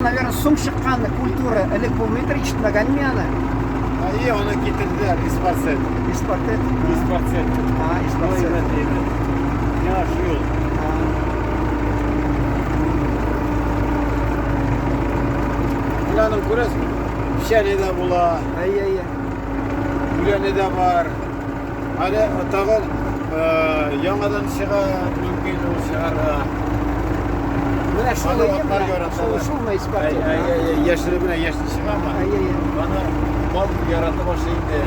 наверное, соң чыккан культура. Элек булмыйдыр, ишетмәгән мин аны. Әйе, аны китерделәр, Испарцет. Испартет. Испарцет. А, Испарцет. Миңа шул. Менә аның күрәсеңме? Печәне дә була. Әйе, әйе. Үләне дә бар. Әле тагын яңадан чыга мөмкин ул чыгарга. Менә шул Аны әйе, атлар менә. яраталар. Шул, шулмы Испартет? Әй, әй, әй, яшеле менә яшел чыгамы? Әйе, әйе. Аны мал яратып ашый инде.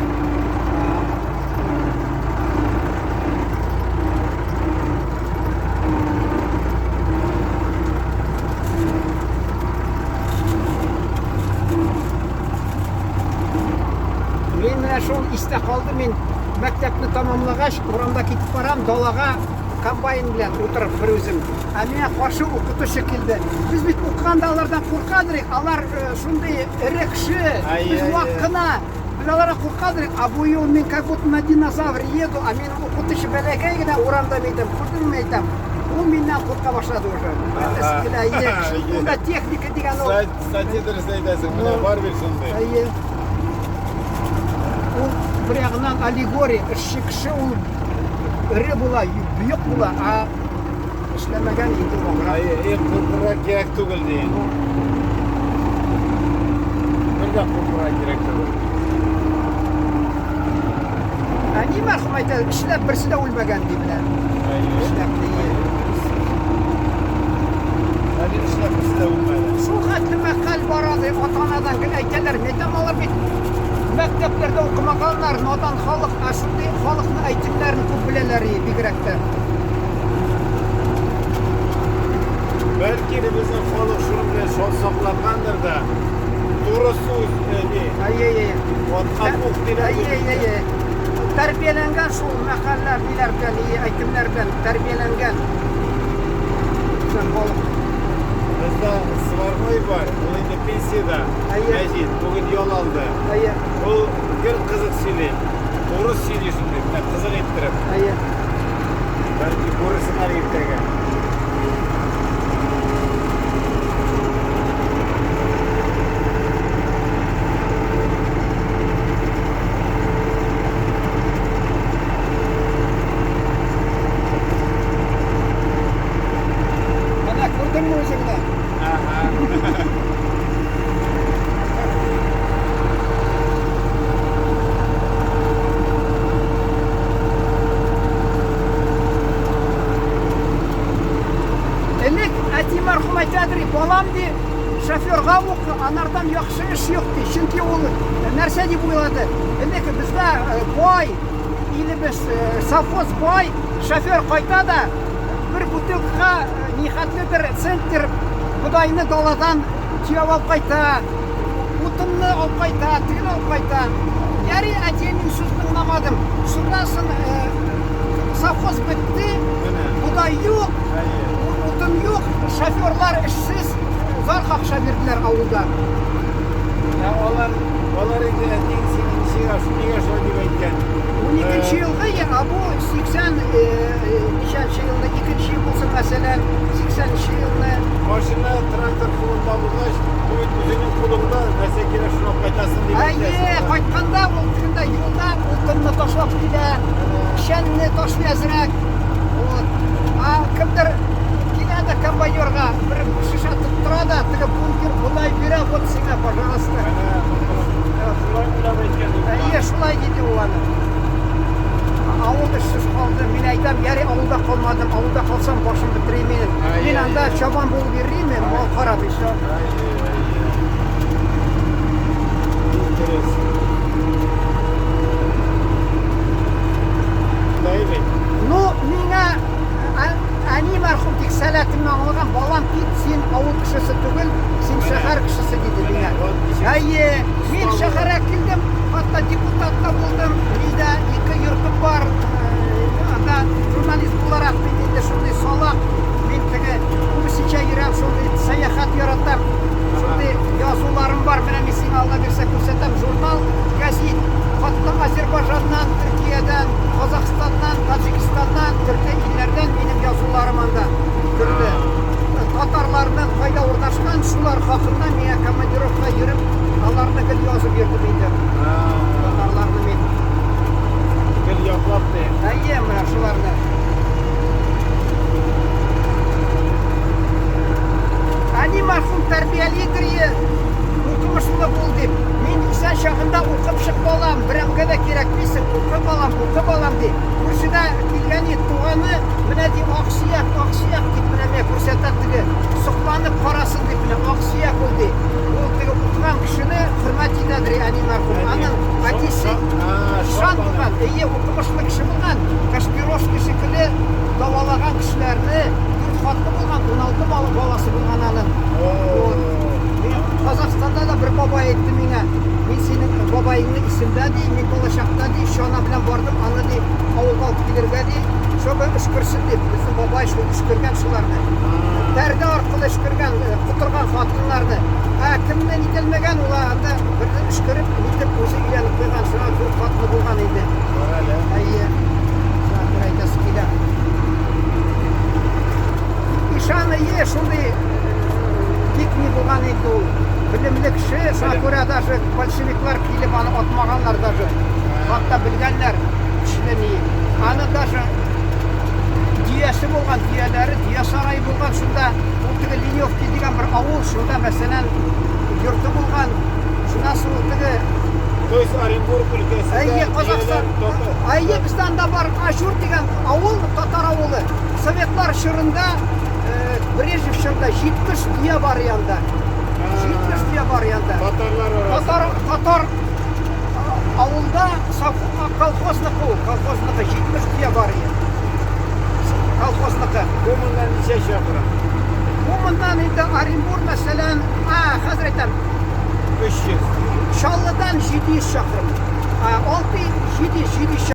Мин менә шул истә калды, мин мәктәпне тәмамлагач, урамда китеп барам, далага комбайн белән утырып бер үзем. Ә миңа каршы укытучы килде. Без бит укыганда алардан куркадыр идек, алар э, шундый эре кеше, без вак кына. Без алардан куркадыр идек, а бу юл мин как будто на динозавр еду, а минем укытучы бәләкәй генә урамда мин әйтәм, күрдеңме әйтәм. Ул миннән курка башлады уже. Анда техника дигән ул. Кстати, дөрес әйтәсең, менә бар бит шундый. Әйе. Ул бер ягыннан аллегория, эшче кеше ул эре була, бөек була, а эшләмәгән инде ваграк. Әйе, и куркырга кирәк түгел ди. Бер дә куркырга кирәк түгел. Әни мәрхүм әйтә, эшләп берсе дә үлмәгән ди менә. Эшләп ди. Әле эшләп берсе дә үлмәде. Шул хәтле мәкаль бар аны ата-анадан гел әйтәләр. Мин әйтәм, алар бит мәктәпләрдә укымаганнар, надан халык, ә шундый халыкны әйтемнәрен күп беләләр и, бигрәк тә. Бәлки безнең халык шуның белән шат саклангандыр да. Туры сүз, ни. Әйе, әйе. Аткан ук диләр. Әйе, әйе, әйе. Тәрбияләнгән шул мәкальләр, ниләр белән, и, әйтемнәр белән тәрбияләнгән. Безнең халык. Бездә сварной бар, ул инде пенсиядә. Әйе. Мәҗит, бүген ял алды. Әйе. Ул гел кызык сөйли. Туры сөйли шундый, менә кызык иттереп. Әйе. Бәлки күрерсең әле иртәгә. Менә күрдеңме үзеңне? Ага. Элек әти мәрхүм әйтәдер, балам ди, шоферга укы, анардан яхшы эш юк ди. Чөнки ул нәрсә дип уйлады? Элек бездә бай, илебез совхоз бай, шофер кайта да бер бутылкага нихәтледер центнер бодайны даладан төяп алып кайта, утынны алып кайта, тегене алып кайта. Ярый, әтиемнең сүзен тыңламадым. Шуннан соң совхоз бетте, бодай юк, утын юк, шоферлар эшсез, зар акча бирделәр авылда. Ә алар, алар инде әтиең сине ничек, нигә шулай дип әйткән? 12 елгы, ә бу 80 ничәнче елны, икенче ел булсын, мәсәлән, 80 елны. Машина, трактор кулында булгач, бу бит үзеңнең кулыңда, нәрсә кирәк шуны алып кайтасың дип Әйе, кайтканда ул тегендә юлда утынны ташлап килә, печәнне ташлый әзрәк. Вот. А кемдер килә дә комбайнерга бер шешә тоттыра да, теге бункер бодай бирә, вот сиңа, пожалуйста. Шулай уйлап әйткән. Әйе, шулай диде ул аны. Авыл эшсез калды. Мин әйтәм, ярый авылда калмадым. Авылда калсам башым бетерим минем. Мин анда чабан булып йөрим, мал карап и всё. Дөрес. Шулай бит. Ну, миңа әни мәрхүм тик сәләтемне аңлаган, балам кит, син авыл кешесе түгел, син шәһәр кешесе диде миңа. Әйе, мин шәһәргә килдем, хәтта депутат та булдым, өйдә ике йортым бар. Анда журналист буларак мин инде шундый салак, мин теге күбесенчә йөрәм, шундый сәяхәт яратам. Шундый язуларым бар, менә мин сиңа Алла бирсә күрсәтәм, журнал, гәзит. Хәтта Азербайҗаннан, Төркиядән, Казахстаннан, Таҗикстаннан, төрле илләрдән минем язуларым анда төрле. Татарларның кайда урнашкан, шулар хакында йөрдем инде. Татарларны мин. Гел яклап ди. Әйе, менә шуларны. Әни мәрхүм тәрбиялидер ие, укымышлы бул дип. Мин исән чагында укып чык балам, берәүгә дә кирәкмисең, укы балам, укы балам ди. Күршедә килгән ит туганы, менә ди аксөяк, аксөяк дип менә миңа күрсәтә теге. Сокланып карасын дип менә аксөяк ул ди. Ул теге укыган кешене хөрмәт итәдер әни мәрхүм. Аның әтисе ишан булган, әйе, укымышлы кеше булган. Кашпировский шикелле дәвалаган кешеләрне дүрт хатыны булган, 16 баласы булган аның. Казахстанда да бер бабай әйтте миңа, мин синең бабаеңны исемдә ди, мин балачакта ди, чана белән бардым, аны ди, авылга алып килергә ди, чтобы өшкерсен дип. Безнең бабай шул өшкергән шуларны. Пәрдә аркылы өшкергән, котырган хатыннарны. Ә кемне нителмәгән, ул анда берне өшкереп, нитеп үзе өйләнеп куйган, шуңа күп хатыны булган инде. Бар әле. Әйе. Шуңа күрә әйтәсе килә. Ишан әйе, шундый бик ни булган инде ул. Белемле кеше, шуңа күрә даже большевиклар килеп аны атмаганнар даже. Хатта белгәннәр кешене ни. Аны даже дөясе булган, дөяләре, дөя сарае булган шунда. Ул теге Леневки дигән бер авыл, шунда мәсәлән йорты булган. Шуннан соң ул теге То есть Оренбург өлкәсендә Әйе, Казахстан. Әйе, бездә анда бар Ашур дигән авыл, татар авылы. Советлар чорында, Брежнев чорында 70 дөя бар янда. 70 дөя бар янда. Татарлар арасында. Татар, татар авылда колхозныкы ул, колхозныкы 70 дөя бар иде. Колхозныкы. Бу моннан ничә чакрым? Бу моннан инде Оренбург, мәсәлән, хәзер әйтәм, 300. Чаллыдан 700 чакрым. 6, 700, 700.